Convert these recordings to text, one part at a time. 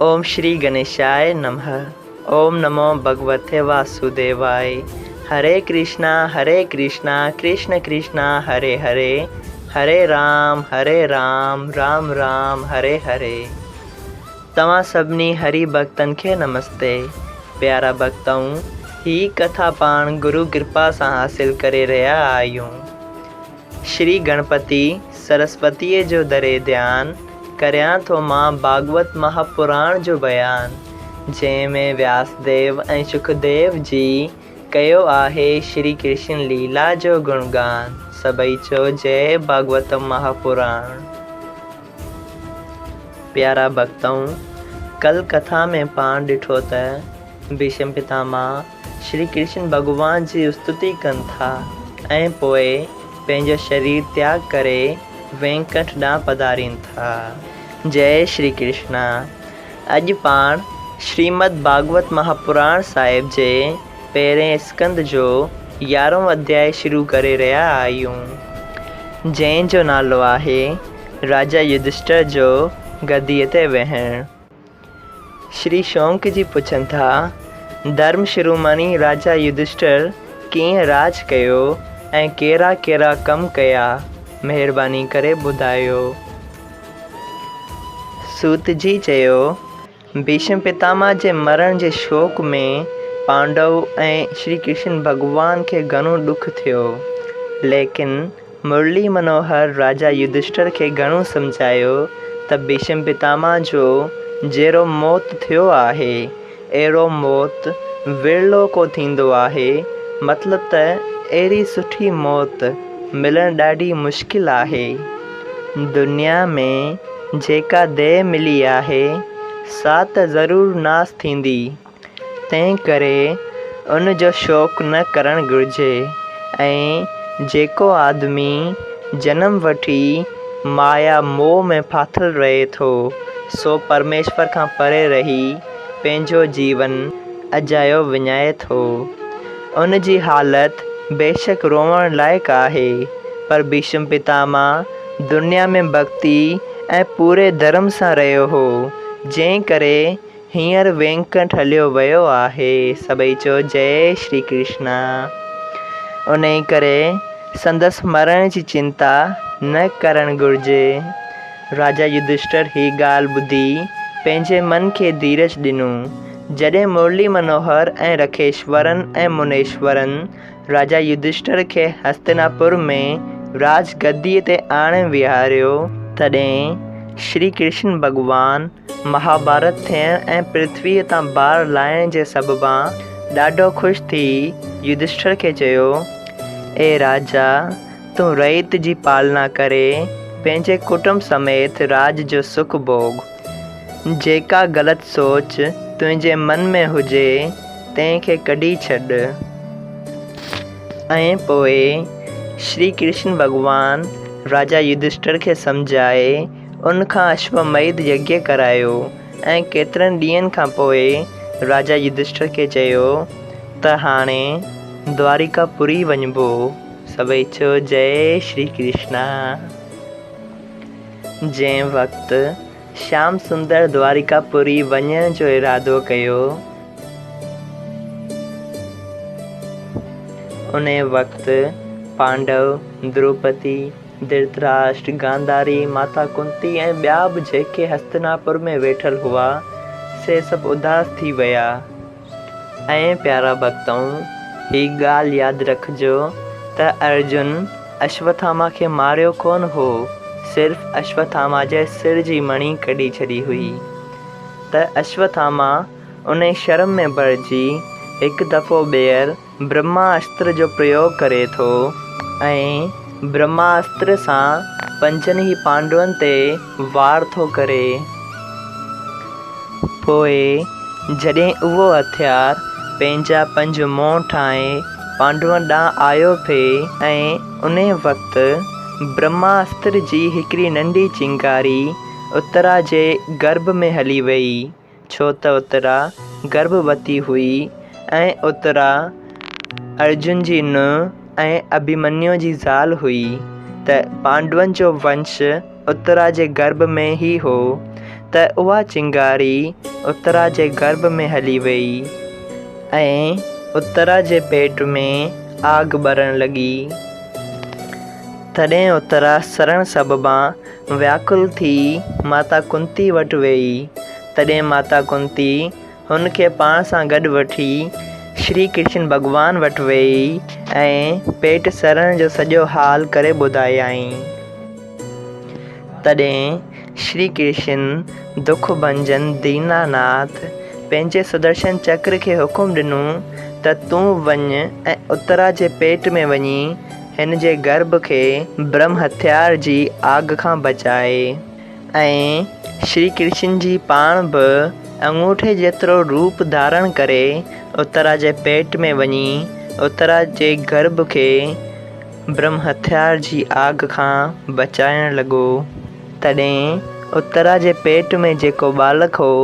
اوم شري گنيشاء نمه اوم نمو ڀڳوتي واسوديواء هري ڪرشنا هري ڪرشنا ڪرشن ڪرشنا هري هري هري رام هري رام رام رام هري هري توهان سڀني هري ڀڳتن کي نمستي پيارا ڀڳتؤ هي ڪٿا پاڻ گرو ڪرپا سان حاصل ڪري رهيا آهيون. شري گڻپتي سرسوتيء جو ڌري ڌيان، ڪريان ٿو مان ڀاڳوت مها پراڻ جو بيان، جنهن ۾ وياس ديو ۽ شڪديو جي ڪيو آهي شري ڪرشن ليلا جو گڻگان، سڀئي چئو جئه ڀاڳوتم مها پراڻ. پيارا ڀڳتؤ! ڪل ڪٿا ۾ پاڻ ڏٺو ته ڀيشم پتاماه شري ڪرشن ڀڳوان جي استتي ڪن ٿا ۽ پوء پنهنجو شرير تياڳ ڪري وينڪنٺ ڏانهن پڌارين ٿا. جئي شري ڪرشنا. اڄ پاڻ شريمد ڀاڳوت مهاپراڻ صاحب جي پهرين اسڪنڌ جو يارهون اڌيائي شروع ڪري رهيا آهيون، جنهن جو نالو آهي راجا يڌشٽر جو گديء تي ويهڻ. شري شونق جي پڇن ٿا، ڌرم شرومڻي راجا يڌشٽر ڪيئن راڄ ڪيو ۽ ڪهڙا ڪهڙا ڪم ڪيا، مهرباني ڪري ٻڌايو. سوت جي چيو، ڀيشم پتاما جي مرڻ جي شوڪ ۾ پانڊو ۽ شري ڪرشن ڀڳوان کي گهڻو ڏک ٿيو، ليڪن مرلي منوهر راجا يڌشٽر کي گهڻو سمجهايو ته ڀيشم پتاما جو جهڙو موت ٿيو آهي، اهڙو موت ورلو ڪو ٿيندو آهي، مطلب ته اهڙي سٺي موت ملڻ ڏاڍي مشڪل آهي. دنيا ۾ جيڪا ديهه ملي آهي، سا ته ضرور ناس ٿيندي. تنهن ڪري ان جو شوق نه ڪرڻ گهرجي ۽ جيڪو آدمي جنم وٺي مايا موهه ۾ ڦاٿل رهي ٿو، سو پرميشور کان پري رهي پنهنجو جيون اجايو وڃائي ٿو. ان جي حالت بيشڪ روئڻ لائق آهي، پر ڀيشم پتاما دنيا ۾ ڀڳتي ۽ پوري ڌرم سان رهيو هو، جنهن ڪري هينئر وينڪنٺ هليو ويو آهي. سڀئي چئو جئي شري ڪرشنا. انهي ڪري سندس مرڻ جي چنتا نه ڪرڻ گهرجي. راجا يڌشٽر هي ڳالهه ٻڌي پنهنجي من کي ڌيرج ڏنو. جڏهن مرلي منوهر ۽ رکيشورن ۽ منيشورن راجا يڌشٽر کي هستناپور ۾ راج گديء تي آڻي ويهاريو، تڏهن شري ڪرشن ڀڳوان مهاڀارت ٿيڻ ۽ پرٿويء تان بار لاهڻ جي سببان ڏاڍو خوش ٿي يڌشٽر کي چيو، اي راجا! تون رعيت جي پالنا ڪري پنهنجي ڪٽنب سميت راڄ جو سک ڀوڳ. جيڪا غلط سوچ تنهنجي من ۾ هجي، تنهن کي ڪڍي ڇڏ. ۽ پوء شري ڪرشن ڀڳوان راجا يڌشٽر کي سمجهائي ان کان اشوميڌ يگيه ڪرايو ۽ ڪيترن ڏينهن کان پوء راجا يڌشٽر کي چيو ته هاڻي دواريڪا پوري وڃبو. سڀئي چيو جئي شري ڪرشنا. جنهن وقت شيام سندر دواريڪا پوري وڃڻ جو ارادو ڪيو، انهيء وقت پانڊو، دروپدي، ڌرتراشٽر، گانڌاري، ماتا ڪنتي ۽ ٻيا به جيڪي هستناپور ۾ ويٺل هئا، سي سڀ اداس ٿي ويا. ۽ پيارا ڀڳتؤ! هي ڳالهه ياد رکجو ته ارجن اشوٿاما کي ماريو ڪونه هو، صرف اشوٿاما جي سر جي مڻي ڪڍي ڇڏي هئي ته اشوٿاما انهي شرم ۾ ڀرجي هڪ دفعو ٻيهر برهما استر جو پريوگ ڪري ٿو ۽ برهما استر سان پنجن ئي پانڊون تي وار ٿو ڪري. پوء جڏهن اهو هٿيار پنهنجا پنج منهن ٺاهي پانڊون ڏانهن آيو ٿي ۽ انهي وقت برهما استر جي هڪڙي ننڍي چنگاري اترا جي گرڀ ۾ هلي ويئي. ڇو ته اترا گرڀوتي هئي ۽ اترا ارجن جي ننهن ۽ اڀيمنيو جي زال هئي ته پانڊون جو ونش اترا جي گرڀ ۾ ئي هو ته اها چنگاري اترا جي گرڀ ۾ هلي ويئي ۽ اترا جي پيٽ ۾ آگ ٻرڻ لڳي. تڏهن اترا سڙڻ سببان وياڪل ٿي ماتا ڪنتي وٽ ويئي. تڏهن ماتا ڪنتي هن کي پاڻ سان گڏ وٺي شري ڪرشن ڀڳوان وٽ ويئي ۽ پيٽ سڙڻ جو سڄو حال ڪري ٻڌايائين. تڏهن شري ڪرشن دک ڀنجن ديناناٿ پنهنجي سدرشن چڪر کي حڪم ڏنو ته تون وڃ ۽ اترا جي پيٽ ۾ وڃي هن جي گرڀ کي برهم هٿيار جي آگ کان بچاء. ۽ شري ڪرشن جي پاڻ به اڱوٺي جيترو روپ ڌارڻ ڪري اترا جي پيٽ ۾ وڃي اترا جي گرڀ کي برهم هٿيار جي آگ کان بچائڻ لڳو. تڏهن اترا جي پيٽ ۾ جيڪو ٻالڪ هو،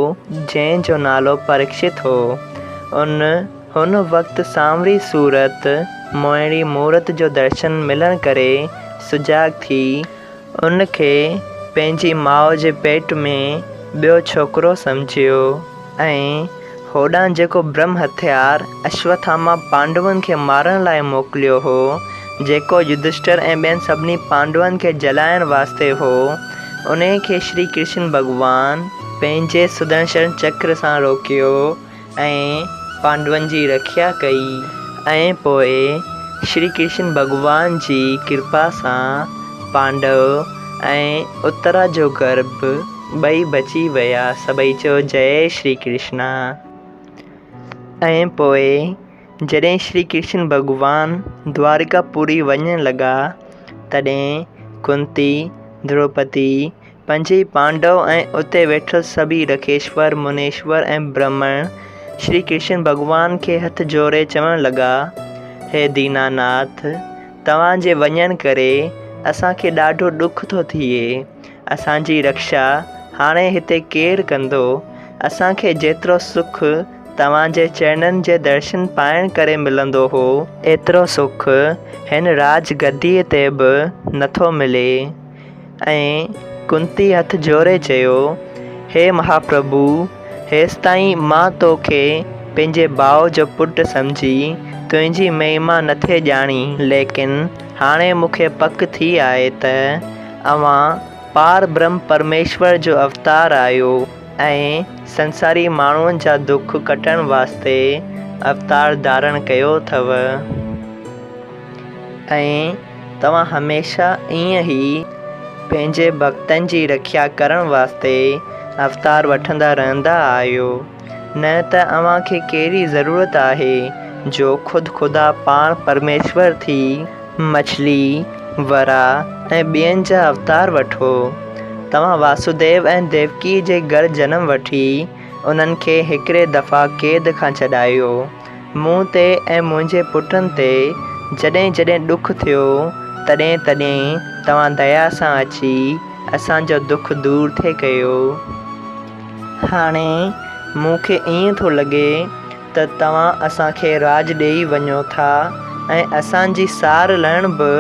جنهن جو نالو پريڪشت هو، ان هن وقت سانوري صورت، موهڻي مورت جو درشن ملڻ ڪري سجاڳ ٿي ان کي پنهنجي ماء جي پيٽ ۾ ٻيو ڇوڪرو سمجهيو ۽ هوڏانهن جيڪو برهم هٿيار اشوٿاما پانڊون کي مارڻ لاء موڪليو هو، جيڪو يڌشٽر ۽ ٻين سڀني پانڊون کي جلائڻ واسطي هو، انهي کي شري ڪرشن ڀڳوان پنهنجي سدرشن چڪر سان روڪيو. ۽ پانڊون جي رکيا ڪئي ۽ پوء شري ڪرشن ڀڳوان جي ڪرپا سان پانڊو ۽ اترا جو گرڀ ٻئي بچي ويا سڀئي چيو جئي شري ڪرشنا ۽ پوء جڏهن شري ڪرشن ڀڳوان دوارڪا پوري وڃڻ لڳا تڏهن ڪنتي دروپدي پنجئي پانڊو ۽ اتي ويٺل سڀيئي رکيشور، منيشور ۽ برهمڻ شري ڪرشن ڀڳوان کي هٿ جوڙي چوڻ لڳا، هي ديناناٿ! توهان جي وڃڻ ڪري اسان کي ڏاڍو ڏک ٿو ٿئي. اسان جي رکشا هاڻي هتي ڪير ڪندو؟ اسان کي جيترو سک توهان جي چرڻن جي درشن پائڻ ڪري ملندو هو، ايترو سک هن راج گديء تي به نٿو ملي. ۽ ڪنتي هٿ جوڙي چيو، هي مهاپرڀو! هيستائين مان تو کي پنهنجي ڀاء جو پٽ سمجهي تنهنجي مهما نٿي ڄاڻي، ليڪن هاڻي مون کي پڪ ٿي آهي ته اوهان پار برهم پرميشور جو اوتار آهيو ۽ سنساري ماڻهن جا دک ڪٽڻ واسطي اوتار ڌارڻ ڪيو اٿو. ۽ توهان هميشه ائين ئي پنهنجي ڀڳتن جي رکيا ڪرڻ واسطي اوتار وٺندا رهندا آهيو، نه ته اوهان کي ڪهڙي ضرورت آهي جو خود خدا پاڻ پرميشور ٿي مڇلي، وراهه ۽ ٻين جا اوتار وٺو. توهان واسوديو ۽ ديوڪيء جي گهر جنم وٺي انهن کي هڪڙي دفعا قيد کان ڇڏايو. مون تي ۽ منهنجي پٽن تي جڏهن جڏهن ڏک ٿيو، تڏهن تڏهن توهان ديا سان اچي اسان جو دک دور ٿي ڪيو. هاڻي مون کي ائين ٿو لڳي ته توهان اسان کي راڄ ڏيئي وڃو ٿا ۽ اسان جي سار لهڻ به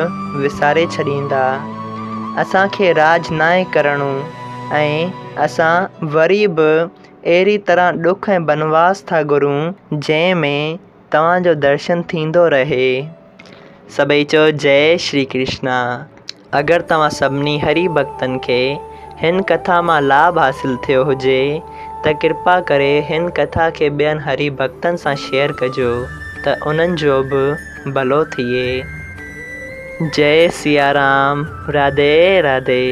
وساري ڇڏيندا. اسان کي راڄ ناهي ڪرڻو ۽ اسان وري به اهڙي طرح ڏک ۽ بنواس ٿا گهرون، جنهن ۾ توهان جو درشن ٿيندو رهي. سڀئي چئو جئي شري ڪرشنا. اگر توهان سڀني هري ڀڳتن کي هن ڪٿا مان لاڀ حاصل ٿيو هجي ته ڪرپا ڪري هن ڪٿا کي ٻين هري ڀڳتن سان شيئر ڪجو ته انهن جو به ڀلو ٿئي. جئي سيارام راڌي راڌي.